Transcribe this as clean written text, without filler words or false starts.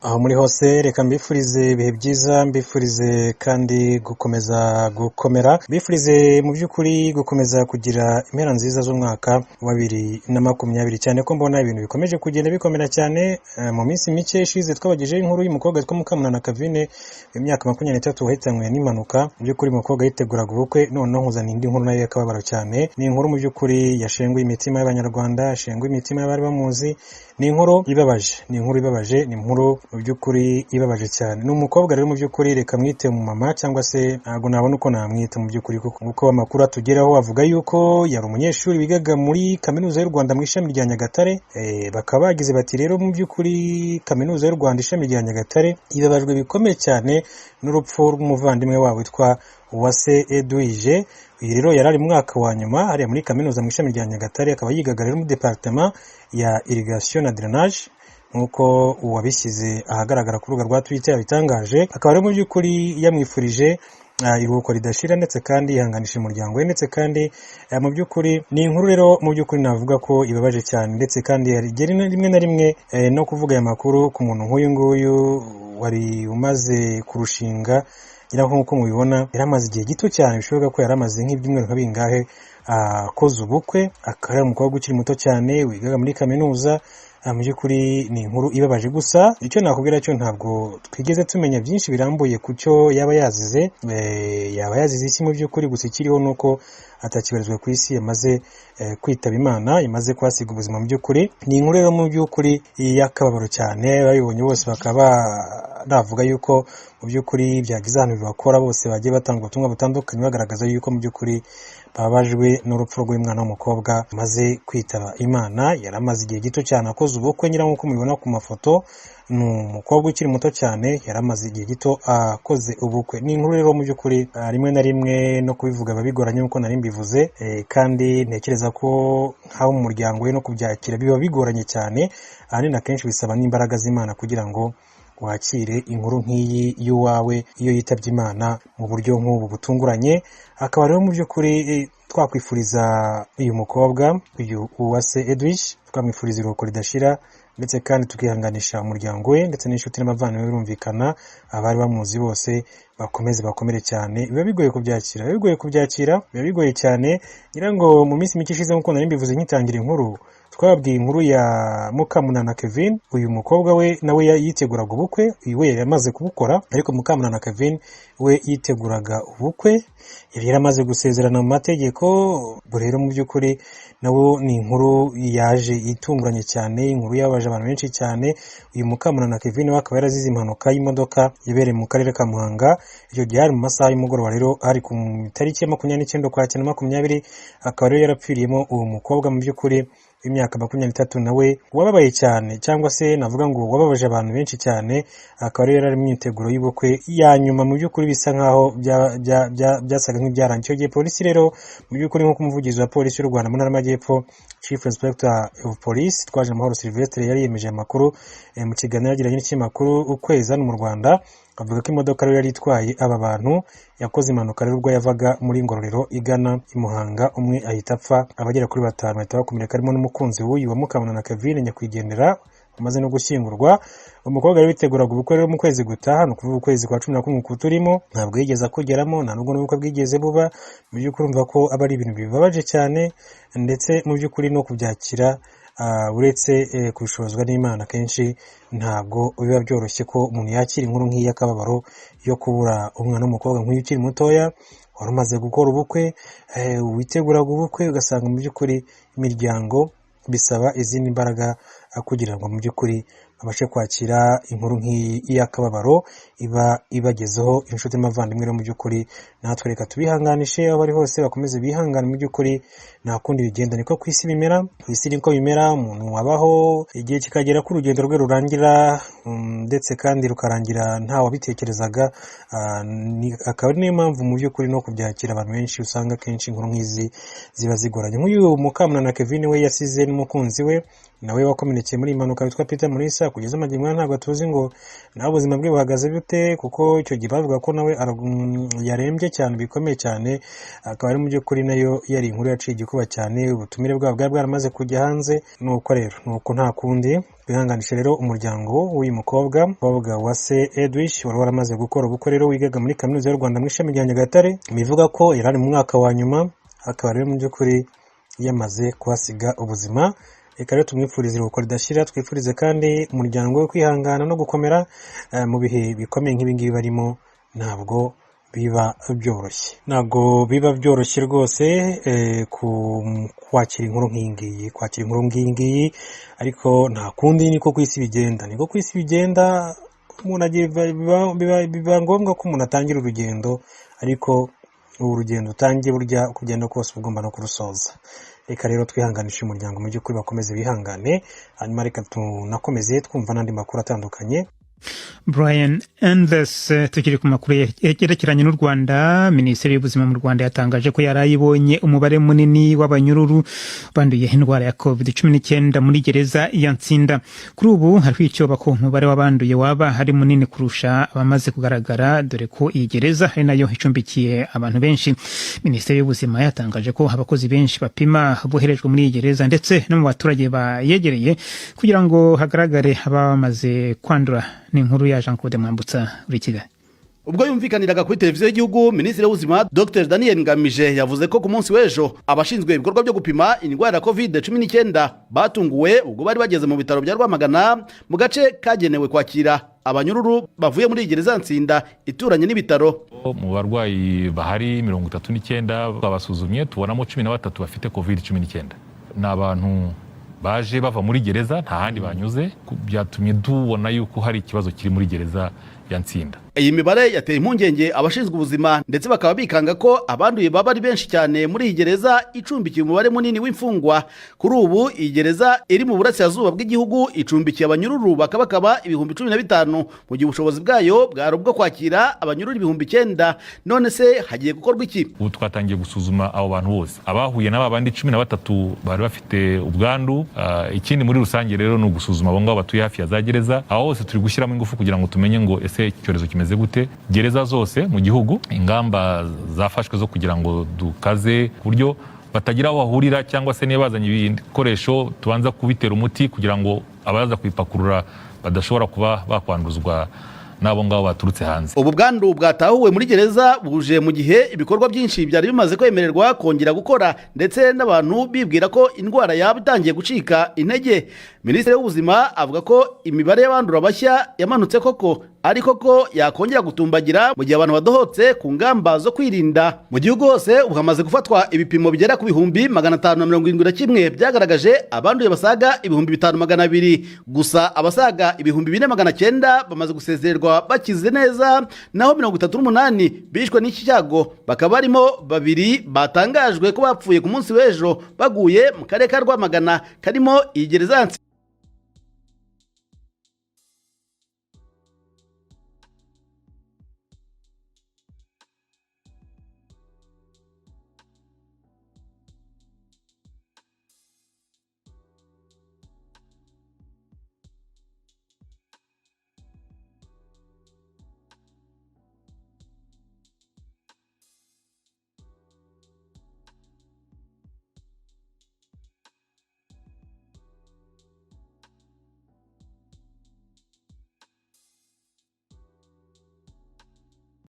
Aho muri hose, reka mbifurize ibihe byiza, mbifurize kandi gukomeza gukomera, mbifurize mu by'ukuri gukomeza kugira impera nziza z'umwaka wa 2020, cyane ko mbona ibintu bikomeje kugenda bikomera cyane. Mu minsi mike ishize twabagejeho inkuru y'umukobwa witwa Mukamunana Kavine w'imyaka 23 wahitanywe n'impanuka. Mu by'ukuri umukobwa yiteguraga ubukwe, noneho nkuzana indi nkuru nayo y'akababaro cyane. Ni inkuru mu by'ukuri yashenguye imitima y'Abanyarwanda, yashenguye imitima y'abari bamuzi. Ni inkuru ibabaje, ni inkuru ibabaje, ni inkuru mu by'ukuri ibabaje cyane. Ni umukobwa rero mu by'ukuri, reka mwite umumama, cyangwa se ntabwo nabona uko namwita mu by'ukuri, kuko amakuru atugeraho avuga yuko yari umunyeshuri wigaga muri Kaminuza y'u Rwanda mu ishami rya Nyagatare. Bakaba bagize bati rero mu by'ukuri Kaminuza y'u Rwanda ishami rya Nyagatare ibabajwe bikomeye cyane n'urupfu rw'umuvandimwe wabo witwa Uwase Edwige. Uyu rero yari ari mu mwaka wa nyuma hariya muri kaminuza mu ishami rya Nyagatare, akaba yigaga rero muri departement ya irrigation na drainage, nk'uko uwabishyize ahagaragara ku rubuga rwa Twitter yabitangaje. Akaba rero mu by'ukuri yamwifurije iruhuko ridashira, ndetse kandi yihanganisha umuryango we, ndetse kandi mu by'ukuri ni inkuru rero mu by'ukuri navuga ko ibabaje cyane, ndetse kandi rimwe na rimwe no kuvuga aya makuru ku muntu nk'uyu nguyu wari umaze kurushinga, ngira nk'uko mubibona yari amaze igihe gito cyane, bishoboka ko yari amaze nk'ibyumweru nka bingahe akoze ubukwe, akaba ari umukobwa ukiri muto cyane wigaga muri kaminuza. Mu by'ukuri ni inkuru ibabaje, gusa icyo nakubwira cyo ntabwo twigeze tumenya byinshi birambuye ku cyo yaba yazize, yaba yazize iki mu by'ukuri. Gusa ikiriho ni uko atakibarizwa ku isi, yamaze kwitaba Imana, yamaze kuhasiga ubuzima. Mu by'ukuri ni inkuru rero mu by'ukuri y'akababaro cyane, babibonye bose bakaba navuga yuko mu by'ukuri byagize ahantu bibakora, bose bagiye batanga ubutumwa butandukanye bagaragaza yuko mu by'ukuri bababajwe n'urupfu rw'umwana w'umukobwa amaze kwitaba Imana. Yari amaze igihe gito cyane akoze ubukwe, ngira nk'uko mubibona ku mafoto, ni umukobwa ukiri muto cyane, yari amaze igihe gito akoze ubukwe. Ni inkuru rero mu by'ukuri rimwe na rimwe no kubivuga biba bigoranye nk'uko nari mbivuze, kandi ntekereza ko nk'abo mu muryango we no kubyakira biba bigoranye cyane. Ahanini akenshi bisaba n'imbaraga z'Imana kugira ngo wakire inkuru nk'iyi y'uwawe iyo yitabye Imana mu buryo nk'ubu butunguranye. Akaba rero mu by'ukuri twakwifuriza uyu mukobwa, uyu Uwase Edwige, twamwifuriza iruhuko ridashira, ndetse kandi tukihanganisha umuryango we ndetse n'inshuti n'abavandimwe. Birumvikana abari bamuzi bose bakomeze bakomere cyane. Biba bigoye kubyakira, biba bigoye kubyakira, biba bigoye cyane. Ngira ngo mu minsi mike ishize, nk'uko nari mbivuze nkitangira inkuru, twababwiye inkuru ya Mukamunana Kevin. Uyu mukobwa we nawe yiteguraga ubukwe, uyu we yari yamaze kubukora, ariko Mukamunana Kevin we yiteguraga ubukwe, yari yaramaze gusezerana mu mategeko. Ubwo rero mu by'ukuri nawo ni inkuru yaje itunguranye cyane, inkuru yababaje abantu benshi cyane. Uyu Mukamunana Kevin we akaba yarazize impanuka y'imodoka yabereye mu karere ka Muhanga. Icyo gihe hari mu masaha y'umugoroba, rero hari ku itariki ya 29 Ukwakira 20, akaba rero yarapfiriyemo uwo mukobwa mu by'ukuri w'imyaka 23, nawe wababaye cyane, cyangwa se navuga ngo wababaje abantu benshi cyane. Akaba rero yari mu myiteguro y'ubukwe ya nyuma, mu by'ukuri bisa nkaho byasaga nk'ibyarangiye. Icyo gihe polisi rero mu by'ukuri, nk'uko umuvugizi wa polisi y'u Rwanda mu ntara y'Amajyepfo, Chief Inspector of Police Twajamahoro Sylvestre, yari yemeje amakuru mu kiganiro yagiranye n'ikinyamakuru Ukwezi hano mu Rwanda, avuga ko imodoka rero yari itwaye aba bantu yakoze impanuka rero ubwo yavaga muri Ngororero igana i Muhanga, umwe ahita apfa, abagera kuri batanu bahita bakomereka, harimo n'umukunzi w'uyu wa Mukamunana Kevin nyakwigendera umaze no gushyingurwa. Umukobwa rero witeguraga ubukwe rero mu kwezi gutaha, ni ukuvuga ukwezi kwa 11 turimo, ntabwo yigeze akugeramo, nta nubwo n'ubukwe bwigeze buba. Mu by'ukuri urumva ko aba ari ibintu bibabaje cyane, ndetse mu by'ukuri no kubyakira, uretse kubishobozwa n'Imana, kenshi ntabwo biba byoroshye ko umuntu yakira inkuru nk'iyi y'akababaro yo kubura umwana w'umukobwa nk'uyu ukiri mutoya, wari umaze gukora ubukwe, witeguraga ubukwe, ugasanga mu by'ukuri imiryango bisaba izindi mbaraga kugira ngo mu by'ukuri babashe kwakira inkuru nk'iyi y'akababaro iba ibagezeho. Inshuti n'abavandimwe rero mu by'ukuri natwe reka tubihanganishe, aho bari hose bakomeze bihangane. Mu by'ukuri nta kundi bigenda, niko ku isi bimera, ku isi niko bimera. Umuntu abaho igihe kikagera ko urugendo rwe rurangira, ndetse kandi rukarangira nta wabitekerezaga. Akaba ari niyo mpamvu mu by'ukuri no kubyakira abantu benshi usanga akenshi inkuru nk'izi ziba zigoranye. Nk'uyu Mukamunana Kevin we yasize n'umukunzi we nawe wakomerekeye muri iyi mpanuka witwa Peter Mulisa. Kugeza magingo aya ntabwo tuzi ngo nawe ubuzima bwe buhagaze bute, kuko icyo gihe bavuga ko nawe yarembye cyane bikomeye cyane. Akaba ari mu by'ukuri nayo yari inkuru yaciye igikuba cyane, ubutumire bwabo bwari bwaramaze kujya hanze. Nuko rero nuko nta kundi, twihanganishe rero umuryango w'uyu mukobwa wa se Edwige wari waramaze gukora ubukwe rero, wigaga muri Kaminuza y'u Rwanda mu ishami rya Nyagatare. Bivuga ko yari ari mu mwaka wa nyuma, akaba rero mu by'ukuri yamaze kuhasiga ubuzima. Reka rero tumwifurize iruhuko ridashira, twifurize kandi umuryango we kwihangana no gukomera mu bihe bikomeye nk'ibi ngibi barimo. Ntabwo biba byoroshye, ntabwo biba byoroshye rwose kwakira inkuru nk'iyi ngiyi, kwakira inkuru nk'iyi ngiyi, ariko nta kundi, niko ku isi bigenda, niko ku isi bigenda. Umuntu agiye, biba ngombwa ko umuntu atangira urugendo, ariko uru rugendo utangiye burya uko ugenda kose uba ugomba no kurusoza. Reka rero twihanganishe umuryango mu by'ukuri, bakomeze bihangane. Hanyuma reka tunakomeze twumva n'andi makuru atandukanye. Brian Endless. Tukiri ku makuru yerekeranye n'u Rwanda, Minisiteri y'Ubuzima mu Rwanda yatangaje ko yarayibonye umubare munini w'abanyururu banduye indwara ya COVID-19 muri gereza ya Nsinda. Kuri ubu hariho icyoba ko umubare w'abanduye waba ari munini kurusha abamaze kugaragara, dore ko iyi gereza ari nayo icumbikiye abantu benshi. Minisiteri y'Ubuzima yatangaje ko abakozi benshi bapima boherejwe muri iyi gereza ndetse no mu baturage bayegereye kugira ngo hagaragare ababa bamaze kwandura. Ni inkuru ya Jean Claude Mwambutsa uri Kigali. Ubwo yumvikaniraga kuri televiziyo y'igihugu, Minisitiri w'Ubuzima Dr Daniel Ngamije yavuze ko ku munsi w'ejo abashinzwe ibikorwa byo gupima indwara ya COVID-19 batunguwe ubwo bari bageze mu bitaro bya Rwamagana, mu gace kagenewe kwakira abanyururu bavuye muri gereza Nsinda ituranye n'ibitaro. Mu barwayi bahari 39 babasuzumye, tubonamo 13 bafite COVID-19. Ni abantu baje bava muri gereza, nta handi banyuze. Byatumye tubona yuko hari ikibazo kiri muri gereza ya Nsinda. Iyi mibare yateye impungenge abashinzwe ubuzima, ndetse bakaba bikanga ko abanduye baba ari benshi cyane muri iyi gereza icumbikiye umubare munini w'imfungwa. Kuri ubu iyi gereza iri mu burasirazuba bw'igihugu icumbikiye abanyururu bakabakaba 15,000, mu gihe ubushobozi bwayo bwari ubwo kwakira abanyururu 9000. None se hagiye gukorwa iki? Ubu twatangiye gusuzuma abo bantu bose abahuye n'aba bandi 13 bari bafite ubwandu. Ikindi muri rusange rero ni ugusuzuma abo ngabo batuye hafi ya za gereza. Aho hose turi gushyiramo ingufu kugira ngo tumenye ngo ese iki cyorezo kimeze gute. Gereza zose mu gihugu, ingamba zafashwe zo kugira ngo dukaze ku buryo batagira aho bahurira, cyangwa se niba bazanye ibikoresho tubanza kubitera umuti kugira ngo abaza kubipakurura badashobora kuba bakwanduzwa n'abo ngabo baturutse hanze. Ubu bwandu bwatahuwe muri gereza buje mu gihe ibikorwa byinshi byari bimaze kwemererwa kongera gukora, ndetse n'abantu bibwira ko indwara yaba itangiye gucika intege. Minisitiri w'Ubuzima avuga ko imibare y'abandura bashya yamanutse koko, ariko ko yakongera gutumbagira mu gihe abantu badohotse ku ngamba zo kwirinda. Mu gihugu hose ubu hamaze gufatwa ibipimo bigera ku 571,000 byagaragaje abanduye basaga 5200. Gusa abasaga 4900 bamaze gusezererwa bakize neza, naho 38 bishwe n'iki cyago, bakaba barimo babiri batangajwe ko bapfuye ku munsi w'ejo baguye mu karere ka Rwamagana karimo iyi gereza.